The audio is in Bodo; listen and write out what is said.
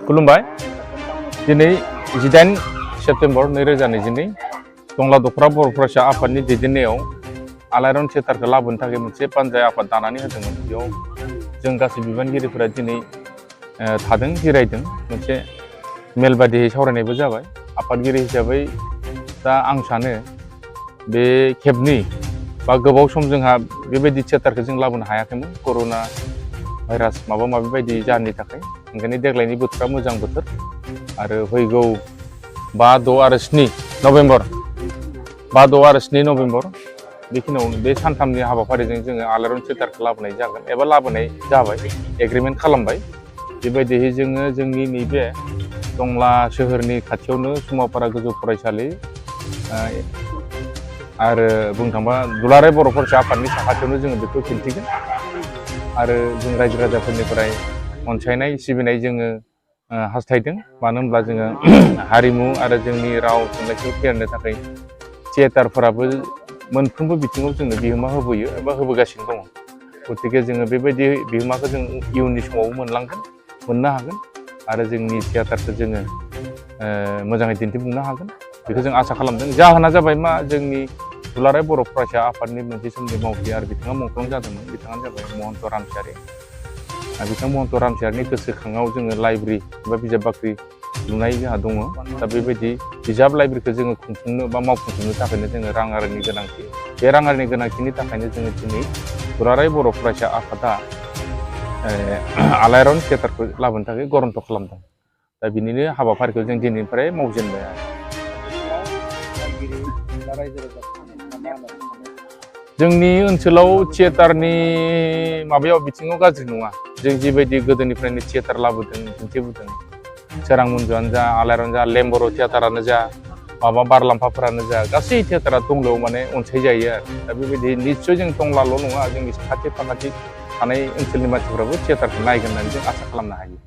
खुलुमबाय दिनै 18 सेप्तेम्बर 2022 टंला दखरा बर' फरायसा आफादनि दैदेननायाव आलायारन थियेटारखौ लाबोनो थाखाय मोनसे पान्जाय आफाद दानानै होदोंमोन। बेयाव जों गासै बिबानगिरिफोरा दिनै थादों जिरायदों मोनसे मेल बादियै सावरायनायबो जाबाय। आफादगिरि हिसाबै दा आं सानो बे खेबनै बा गोबाव सम जोंहा बेबायदि थियेटारखौ जों लाबोनो हायाखैमोन कर'ना भाइरास माबा माबि बायदि जाहोननि थाखाय। ओंखायनो देग्लायनि बोथोरा मोजां बोथोर आरो फैगौ 5, 6 आरो 7 नभेम्बर 5, 6 आरो 7 नभेम्बर बेखिनियाव बे सानथामनि हाबाफारिजों जोङो आलायारन थियेटारखौ लाबोनाय जागोन एबा लाबोनाय जाबाय, एग्रिमेन्ट खालामबाय। बेबायदियै जोङो जोंनि नैबे टंला सोहोरनि खाथियावनो सुमापारा गोजौ फरायसालि आरो बुंनो थांबा दुलाराय बर' फरायसा आफादनि साखाथियावनो जोङो बेखौ दिन्थिगोन आरो जों रायजो राजाफोरनिफ्राय अनसायनाय सिबिनाय जोङो हास्थायदों। मानो होनब्ला जोङो हारिमु आरो जोंनि राव थुनलाइखौ फेहेरनो थाखाय थियेटारफोराबो मोनफ्रोमबो बिथिङाव जोंनो बिहोमा होबोयो एबा होबोगासिनो दङ। गतिके जोङो बेबायदि बिहोमाखौ जों इयुननि समाव मोननो हागोन आरो जोंनि थियेटारखौ जोङो मोजाङै दिन्थिफुंनो हागोन बेखौ जों आसा खालामदों। जाहोना जाबाय मा, जोंनि दुलाराय बर' फरायसा आफादनि मोनसे समनि मावथि आरो बिथाङा मुंख्लं जादोंमोन, बिथाङानो जाबाय महन्त रामसियारि। बिथां महन्त रामसियारिनि गोसोखाङाव जोङो लाइब्रेरि एबा बिजाब बाख्रि लुनाय जोंहा दङ। दा बेबायदि बिजाब लाइब्रेरिखौ जोङो खुंफुंनो बा मावफुंजोबनो थाखायनो जोङो राङारिनि गोनांथि। बे राङारिनि गोनांथिनि थाखायनो जोङो दिनै दुलाराय बर' फरायसा आफादा आलायारन थियेटारखौ लाबोनो थाखाय गरन्थ खालामदों। दा बिनिनो हाबाफारिखौ जों दिनैनिफ्राय मावजेनबाय आरो। जोंनि ओनसोलाव थियेटारनि माबायाव बिथिङाव गाज्रि नङा। जों जिबायदि गोदोनिफ्रायनो थियेटार लाबोदों दिन्थिबोदों, सोरां मन्जुआनो जा, आलायारन जा, लेम्बर' थियेटारानो जा, माबा बारलाम्फाफोरानो जा, गासै थियेटारा टंलायाव माने अनसायजायो आरो। दा बेबायदि निस्सय जों टंलाल' नङा, जोंनि साखाथि फाखाथि थानाय ओनसोलनि मानसिफोराबो थियेटारखौ नायगोन होननानै जों आसा खालामनो हायो।